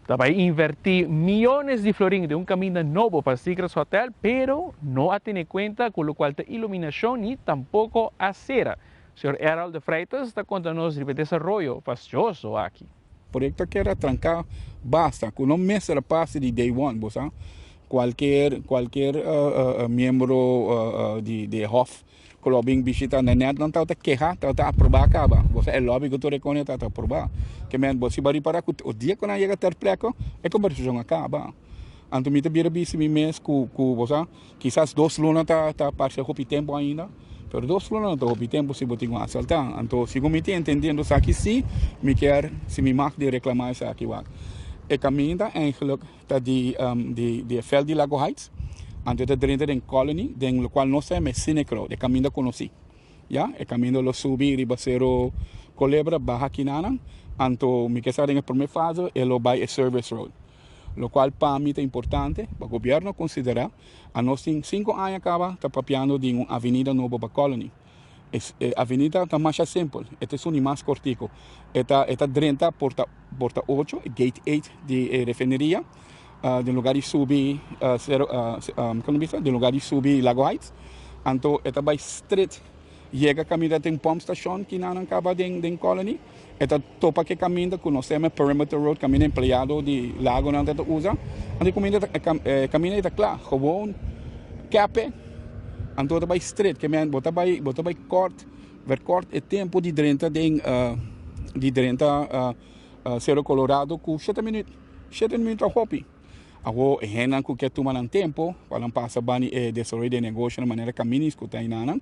Ta bay inverti miyones di florin den un caminda nobo pa Secrets Hotel, pero no a tene cuenta cu locual ta iluminacion ni tampoco acera. Señor Errol de Freitas ta conta nos riba e desaroyo fastioso aki. Proyecto a keda tranca basta cu no mester a pasa di day one, bo sa. Cualkier cualkier miembro di di e hof cu lo bin bishita na net nan tabata keha, tabata aproba caba. Bo sa e lobby cu tur e cone tabata aproba. Ke men bo si bo a ripara cu o dia cu nan yega ter plekke e conversacion a caba. Anto mi ta bira bisa mi mes cu cu bo sa kisas dos luna ta ta parce hopi tempo ainda, pero dos luna no ta hopi tempo si bo tin cu asalta. Anto segun mi ta entendiendo esaki si mi kier si mi mag di reclama esaki wak. E caminda eigenlijk ta di di di e veld di Lago Heights, anto e ta drenta den Colony, den locual nos ta yama e Scenic Road, e caminda conoci. Ya, e caminda lo subi riba Cero Colebra baha kinanan, anto mi ke sa den e prome fase e lo bay e Service Road. Locual pa mi ta importante pa gobierno considera, anos tin cinco aña caba ta papiando di un avenida nobo pa Colony. E avenida ta masha simpel, e ta esun di mas cortico. E ta e ta drenta porta porta ocho, gate eight di e refineria, den lugar di subi Cero como bisa den lugar di subi Lago Heights, anto e ta bay straight yega caminda den pump station ki nan caba den den Colony. E ta topa ku e kaminda ku nos yama Perimeter Road, kaminda empleado di lagonan ta usa. Anto e kaminda ta e kaminda ei ta kla, gewoon kepe, anto ta bai straight. Ke men bo ta bai bo ta bai kort, verkort e tempu di drenta den di drenta Cerro Colorado ku shete minüt. Shete minüt ta hopi. Awor e hendenan ku ke tuma nan tempu pa nan pasa bani e desaroyo di e negoshonan manera kaminis ku ta enanan.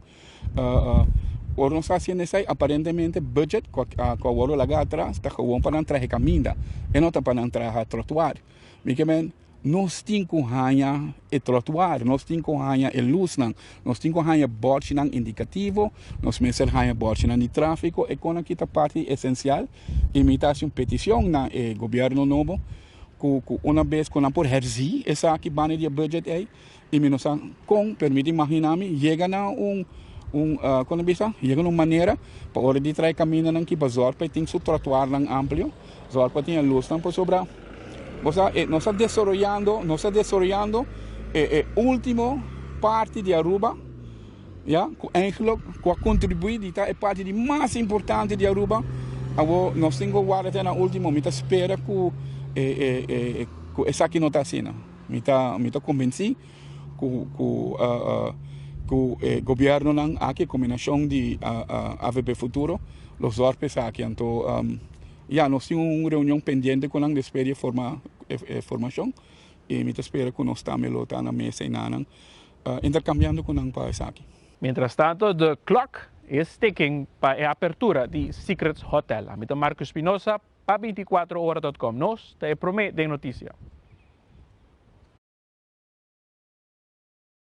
Ora nos ta haciendo esai, aparentemente budget cu a worde laga atras ta gewoon pa nan traha e caminda, e no ta pa nan traha trotuar. Mi ke men, nos tin cu haña e trotuar, nos tin cu haña e luznan, nos tin cu haña borchinan indicativo, nos mester haña borchinan di trafico, e conan aki ta parti esencial y mi ta haci un peticion na e gobierno nobo cu cu una bes cu nan por herzi esaki banda di e budget ey, I mi no sa kon, pero mi ta imaginá mi yega na un un kon ta bisa, yega na un manera pa ora di trae kamindanan ki pa zòrg pa e tin su trotuarnan amplio, zòrg pa tin e lusnan pasobra bo sa e nos ta desaroyando, nos ta desaroyando e e último parti di Aruba ya ku eigenlijk ku a kontribuí di ta e parti di mas importante di Aruba. Awor nos tin ku warda te na último, mi ta spera ku e e e ku esaki no ta asina. Mi ta mi ta konbensí ku ku ku e gobièrnunan aki, e kombinashon di avp Futuro lo zòrg pa esaki. Anto ya nos tin un reunion pendiente ku nan despues di e forma e formashon i mi ta spera ku nos tambe lo ta na mesa enanan interkambiando ku nan pa esaki. Mientras tanto the clock is ticking pa e apertura di Secrets Hotel. Ami ta Marco Espinosa pa 24 ora dot com. Nos ta e prome den noticia.